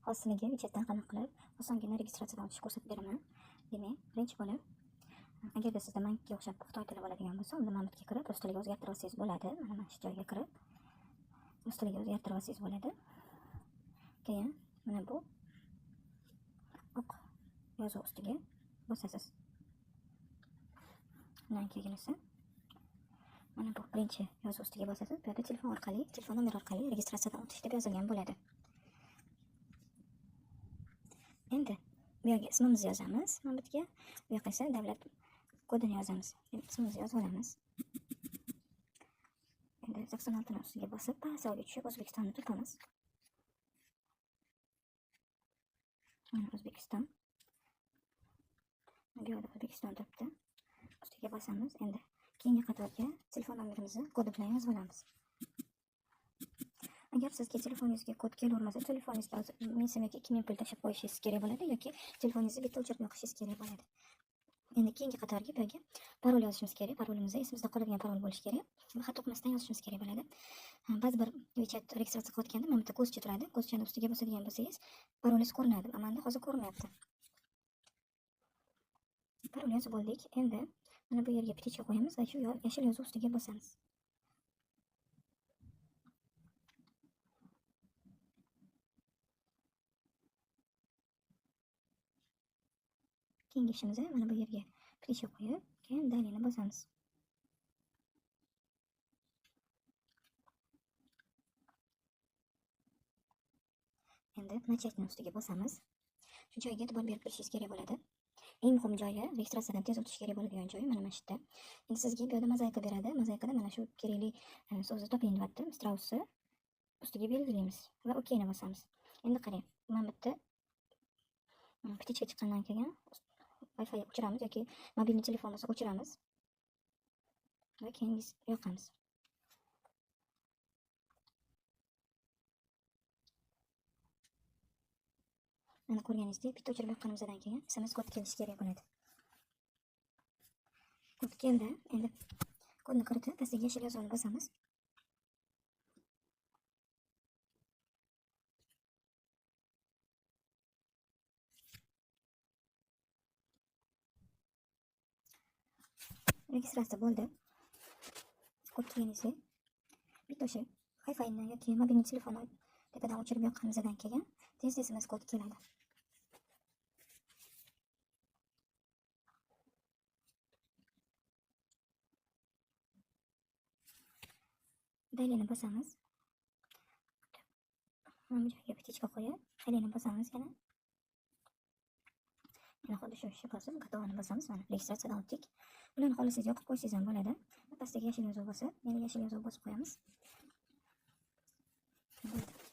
Hozir sizlarga WeChatdan qanaqa qilib osongina registratsiyadan o'tishni ko'rsatib beraman. Demak, birinchi bo'lib, agarda sizda manga o'xshab xitoy tili bo'ladigan bo'lsa, unda mana bu yerga kirib rus tiliga o'zgartirib olsangiz bo'ladi. Mana shu joyga kirib rus tiliga o'zgartirib olsangiz bo'ladi. Keyin mana bu oq yozuv ustiga bosasiz. Undan keyin esa mana bu birinchi yozuv ustiga bosasiz. Bu yerda telefon orqali, telefon nomeri orqali registratsiyadan o'tish deb yozilgan bo'ladi. Endi bu yerga ismimizni yozamiz. Mana bu yerga, bu yoqqa esa davlat kodini yozamiz. Endi ismimizni yozib olamiz. Endi 86 ni ustiga bosib, pastga tushib O'zbekistonni topamiz. Mana O'zbekiston. Bu yerda O'zbekiston turibdi. Ustiga bosamiz. Endi keyingi qatorga telefon nomerimizni kodi bilan yozib olamiz. Agar sizga telefoningizga kod kelavermasa, telefoningizga hozir 1000 so'm yoki 2000 pul tashlab qo'yishingiz kerak bo'ladi yoki telefoningizni bitta o'chirib yoqishingiz kerak bo'ladi. Endi keyingi qatorga bu yerga parol yozishimiz kerak. Parolimiz esimizda qoladigan parol bo'lishi kerak va xato qilmasdan yozishimiz kerak bo'ladi. Ba'zi bir WeChat registratsiya qilayotganda mana bu yerda ko'zcha turadi. Ko'zchani ustiga bosadigan bo'lsangiz, parolingiz ko'rinadi. Menda hozir ko'rinmayapti. Parol yozib bo'ldik. Endi mana bu yerga птичка qo'yamiz va shu yashil yozuv ustiga bosamiz. Keyingi ishimiz mana bu yerga птичка qo'yib, keyin dalini bosamiz. Endi начать ustiga bosamiz. Shu joyga e'tibor berib turishingiz kerak bo'ladi. Eng muhim joyi, registratsiyadan tez o'tish kerak bo'ladigan joyi mana shu yerda. Endi sizga bu yerda mozaika beradi. Mozaikada mana shu kerakli so'zni toping deyapti. Strausni ustiga belgilaymiz va OK ni bosamiz. Endi qarang, mana bu yerda птичка chiqqandan keyin Wi-Fi o'chiramiz yoki mobilni telefon bo'lsa o'chiramiz va keyin yoqamiz. Mana ko'rganingizdek, bitta o'chirib yoqqanimizdan keyin SMS kod kelishi kerak bo'ladi. Kod keldi. Endi kodni kiritib, pastdagi yashil yozuvni bosamiz. Registratsiya bo'ldi. Kod kelganingizda bitta o'sha Wi-Fi'ni yoki mobilni telefonni tepadan o'chirib yoqqanimizdan keyin tez SMS kod keladi. Dalini bosamiz. Mana bu joyga птичка qo'yib, dalini bosamiz yana. Yana xuddi shu ishni bosib, gotovini bosamiz. Mana registratsiyadan o'tdik. Bularni xohlasangiz yoqib qo'ysangiz ham bo'ladi. Pastdagi yashil yozuv bosib, yana yashil yozuv bosib qo'yamiz. Bo'ldi.